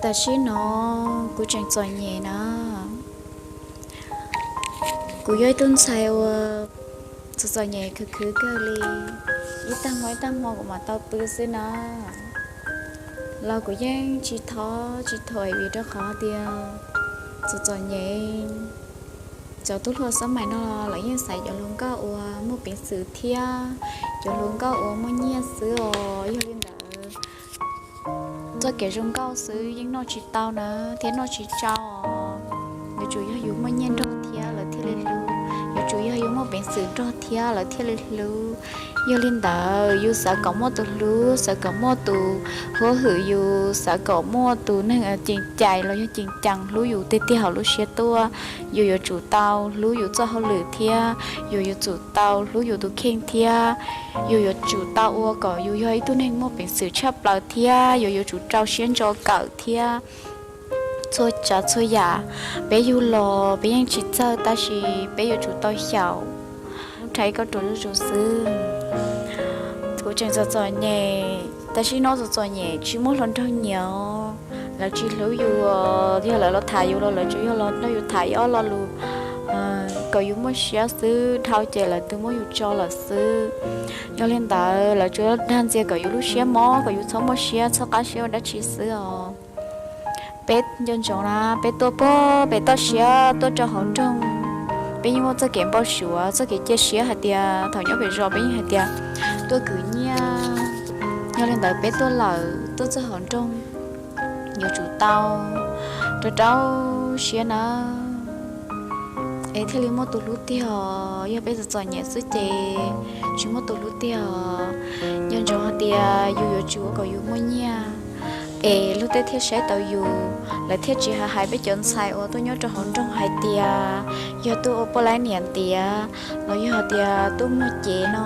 Tam sim no kuv tseem txom nyem na. Kuv yog ib tug ntxhais uas txom txom nyem khwv khwv kawg li, ib tag hmo ib tag hmo kuv mam tau pw xwb na. Los kuv yeej tsis thov tsis thuam vim rau qhov tias txom txom nyem, cov tub hluas xab maim no lawv yeej xaiv cov hluas nkauj uas muaj peev xwm thiab cov hluas nkauj uas muaj nyiaj xwb os. Yog li ntawd, txoj kev zoo nkauj xwb yeej noj tsis tau na, thiab noj tsis tsau. Yuav tsum yog yus muaj nyiaj nrog thiab lawv thiaj li hlub, yuav tsum yog yus muaj peev xwm nrog thiab lawv thiaj li hlub. Yog li ntawd, yus xav kom muaj tus hlub, xav kom muaj tus huab hwm yus, xav kom muaj tus neeg ceem cai los yog ceem cees hlub yus tiag tiag hauv lub siab tuaj, yus yuav tsum tau hlub yus txoj hauj lwm thiab yus yuav tsum tau hlub yus tus kheej thiab yus yuav tsum tau ua kom yus yog ib tug neeg muaj peev xwm tshaj plaws thiab yus yuav tsum rau siab ntso kawm thiab. Txhua tsav txhua yam peb yug los peb yeej tsis txawj, tab sis peb yuav tsum tau xyaum. Mus rhais koj ruam zuj zus xwb. Kuv tseem txom txom nyem, tam sim no txom txom nyem tsis muaj hluas nraug nyiam, lawv tsis hlub yus, yog lawv los tham yus los lawv tsuas yog los nrog yus tham ib ob lo lus kom yus muaj siab xwb, dhau ces lawv twb muab yus tso lawm xwb. Yog li ntawd lawv tsuas dag ntxias kom yus lub siab mob, kom yus txhob muaj siab txhob qab siab ua dab tsi xwb os. Peb nco ntsoov na, peb tuaj puag pem toj siab tuaj rau hauv nroog, peb yeej muaj txoj kev npau suav, txoj kev cia siab hais tias thaum nyob pem zos peb yeej hais tias tuaj kwv nyiaj. Yog li ntawd peb tuaj lawm tuaj txog hauv nroog yuav tsum tau rau rau siab na, es thiaj li muaj tus hlub tiag. Yog peb txom txom nyem xwb ces tsis muaj tus hlub tiag. Nco ntsoov hais tias yus yuav tsum ua kom yus muaj nyiaj, es luag tej thiaj saib tau yus, lawv thiaj tsis hais hais peb cov ntxhais uas tuaj nyob rau hauv nroog hais tias yog tuaj ua poj laib niam ntiav los yog hais tias tuaj muag cev no.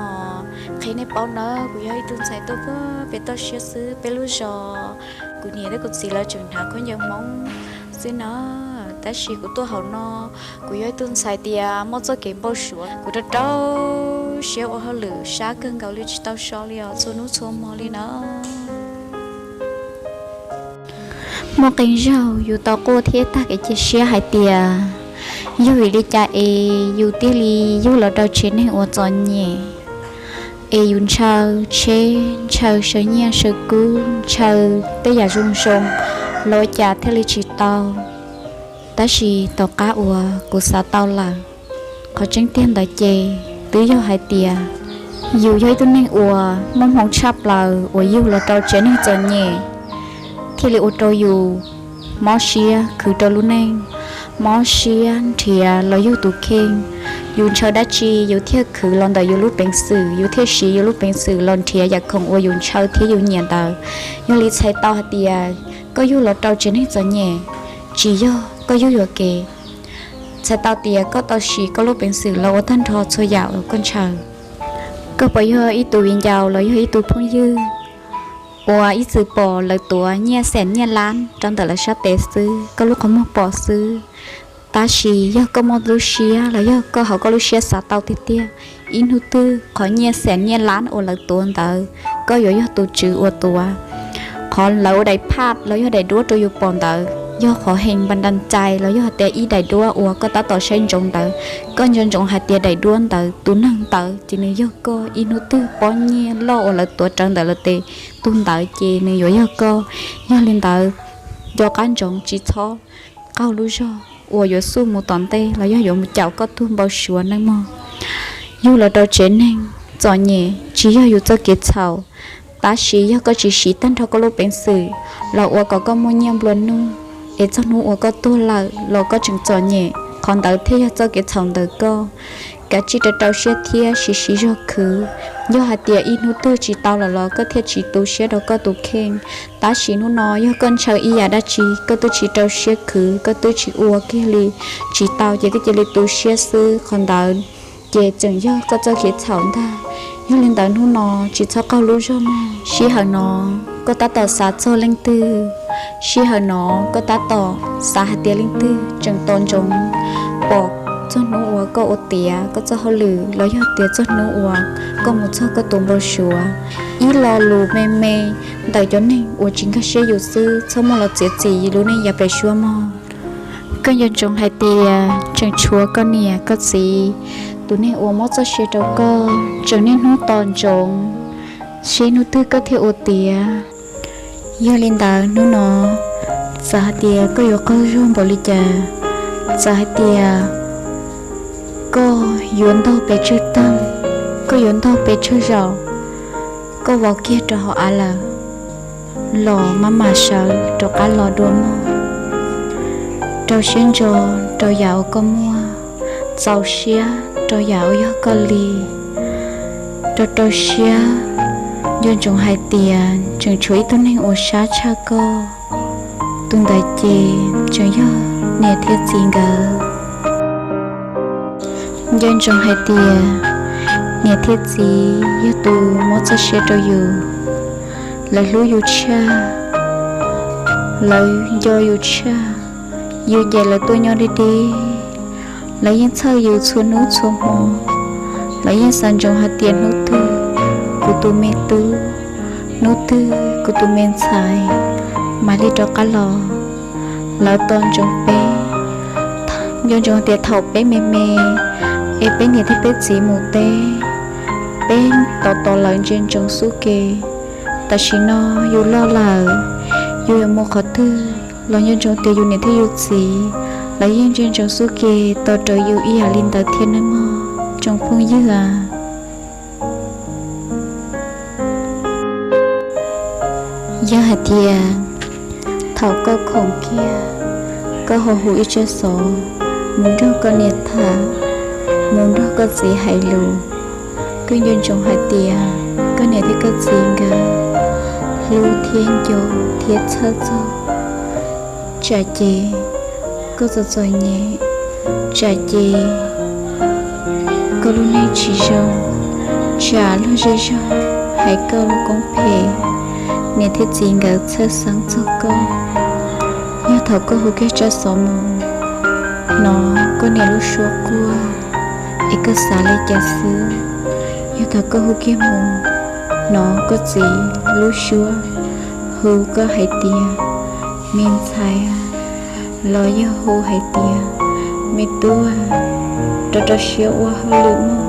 Qhia nej paub nawb, kuv yog ib tug ntxhais tuaj puag pem toj siab xwb, peb lub zos kuv niam thiab kuv txiv lawv tseem hnav khaub ncaws Hmoob xwb na, tab sis kuv tuaj hauv no, kuv yog ib tug ntxhais tias muaj txoj kev npau suav, kuv rau rau siab ua hauj lwm sab kawg nkaus li tsis tau so li os txhua hnub txhua hmo li na. Muaj qee zaug yus tau quaj thiab tag kev cia siab hais tias yog vim li cas es yus thiaj li yug los rau tsev neeg uas txom nyem, es yus ntshaw tsheb, ntshaw saw nyiaj saw kub, ntshaw tej yam zoo zoo los ua cas thiaj li tsis tau. Tab sis tom qab uas kuv xav tau lawm, qhov tseeb tiag ntawd ces twb yog hais tias yus yog ib tug neeg uas muaj hmoo tshaj plaws uas yug los rau tsev neeg txom nyem, thiaj li ua rau yus mob siab khwv rau lub neej, mob siab nrhiav los yug tus kheej. Yus ntshaw dab tsi yus thiaj khwv los ntawm yus lub peev xwm, yus thiaj siv yus lub peev xwm los nrhiav yam khoom uas yus ntshaw thiab yus nyiam ntawd. Yog li txhais tau hais tias koj yug los rau tsev neeg txom nyem tsis yog koj yug yuam kev. Txhais tau tias koj tau siv koj lub peev xwm los ua tag nrho txhua yam uas koj ntshaw. Koj puas yog ib tug viv ncaus los yog ib tug phooj ywg uas ib txwm pom lawv tuav nyiaj xees nyiaj lab rau ntawm lawv sab tes xwb, koj lub qhov muag pom xwb? Tab sis yog koj muaj lub siab los yog koj hauv koj lub siab xav tau tiag tiag, ib hnub twg qhov nyiaj xees nyiaj lab uas lawv tuav ntawd, koj yuav yog tus tswv uas tuav. Qhov lawv ua daim phaj los yog daim duab rau yus pom ntawd yog qhov heev npa nra cai los yog tias ib daim duab uas koj tab tom saib ntsoov ntawd. Koj nco ntsoov hais tias daim duab ntawd tus neeg ntawd ces nws yog koj, ib hnub twg pob nyiaj loj uas lawv tuav rawv ntawm lawv tes tus ntawd ces nws yuav yog koj. Yog li ntawd, nco qab ntsoov tsis txhob qaug lub zog uas yuav xub mus tom ntej los yog yuav mus caum koj tug npau suav neej mog. Yug los rau tsev neeg txom nyem tsis yog yus txoj kev txhaum, tab sis yog koj tsis siv tag nrho koj lub peev xwm los ua kom koj muaj nyiaj nplua nuj, es txog hnub uas koj tuag lawm los koj tseem txom nyem, qhov ntawd thiaj yog txoj kev txhaum ntawm koj. Kav tsij rau rau siab thiab siv siv zog khwv. Yog hais tias ib hnub twg tsis tau lawm los koj thiaj tsis tu siab rau koj tus kheej. Tab sis hnub no yog koj ntshaw ib yam dab tsi koj twb tsis rau siab khwv, koj twb tsis ua kiag li, tsis tau ces koj cia li tu siab xwb, qhov ntawd ces tseem yog koj txoj kev txhaum ntag. Yog li ntawd hnub no tsis txhob qaug lub zog mog. Sij hawm no koj tab tom xav txog leej twg, sij hawm no koj tab tom xav hais tias leej twg tseem tos ntsoov pom txog hnub uas koj ua tiav koj txoj hauj lwm los yog tias txog hnub uas koj mus txog koj tus npau suav. Ib lo lus me me ntawm cov neeg uas tsis nkag siab yus xwb, txhob muab los txiav txim lub neej yav pem suab mog. Koj nco ntsoov hais tias tseem tshuav koj niam koj txiv, tus neeg uas muab txoj sia rau koj, tseem niaj hnub tos ntsoov seb hnub twg koj thiaj ua tiav. Yog li ntawd hnub no, txawm hais tias koj yuav qaug zog npaum li cas, txawm hais tias koj yuav ntog pes tsawg tag, koj yuav ntog pes tsawg zaus, koj vau kiag rau hauv av lawm, los maj mam sawv rov qab los dua mog. Rau siab ntso rau yam uas koj muaj, txaus siab rau yam uas yog koj li. Rau rau siab, nco ntsoov hais tias tseem tshuav ib tug neeg uas sab tshaj koj, tus ntawd ces tseem yog niam thiab txiv nkawd. Nco ntsoov hais tias niam thiab txiv yog tus muab txoj sia rau yus, lawv hlub yus tshaj, lawv nco yus tshaj, yus ncaim lawv tuaj nyob deb deb, lawv yeej txhawj yus txhua hnub txhua hmo, lawv yeej xav ntsoov hais tias hnub twg kuv tus me tub, hnub twg kuv tus me ntxhais mam li rov qab los. Lawv tos ntsoov peb, nco ntsoov tias thaum peb me me, es peb niam thiab peb txiv mus teb, peb tos tos lawv ntsia ntsoov xub ke. Tam sim no yus loj lawm, yus yuav mus qhov twg los nco ntsoov tias yus niam thiab yus txiv, lawv yeej ntsia ntsoov xub ke tos rawv yus ib yam li ntawd thiab nawb mog tsoom phooj ywg a. Yog hais tias thaum koj khoom kiag, koj ho hu ib tsab xov mus nrog koj niam tham, mus nrog koj txiv hais lus, koj nco ntsoov hais tias koj niam thiab koj txiv nkawd hlub thiab nco thiab txhawj txog. Tsam ces koj txom txom nyem, tsam ces koj lub neej tsis zoo, tsam luag zej zog hais koj lub koob phem, niam thiab txiv nkawd txhawj xeeb txog koj. Yog thaum koj hu kiag tsab xov mus, hnov koj niam lub suab quaj, es koj xav li cas xwb? Yog thaum koj hu kiag mus, hnov koj txiv lub suab hu koj hais tias me ntxhais, los yog hu hais tias me tub, rau rau siab ua hauj lwm mog,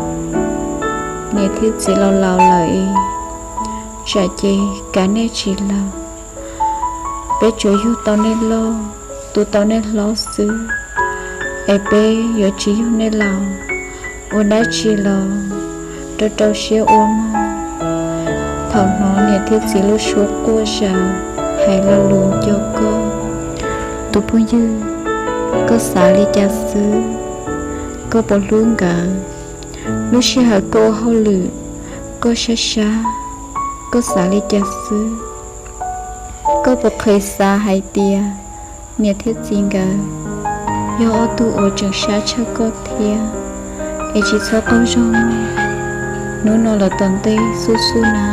niam thiab txiv laus laus lawm es tsam ces kav nej tsis laus, peb tsuas yug tau nej loj, tu tau nej hlob xwb, es peb yuav tsis yug nej laus, ua dab tsi los rau rau siab ua mog. Thaum hnov niam thiab txiv lub suab quaj zaws hais lo lus nco koj, tus phooj ywg, koj xav li cas xwb? Koj puas hlub nkawd? Lub sij hawm koj ua hauj lwm, koj sab sab, koj xav li cas xwb? Koj puas qhis xav hais tias niam thiab txiv nkawd yog ob tug uas tseem sab tshaj koj thiab? Es tsis txhob qaug zog, hnub no lawm tom ntej xub xub na,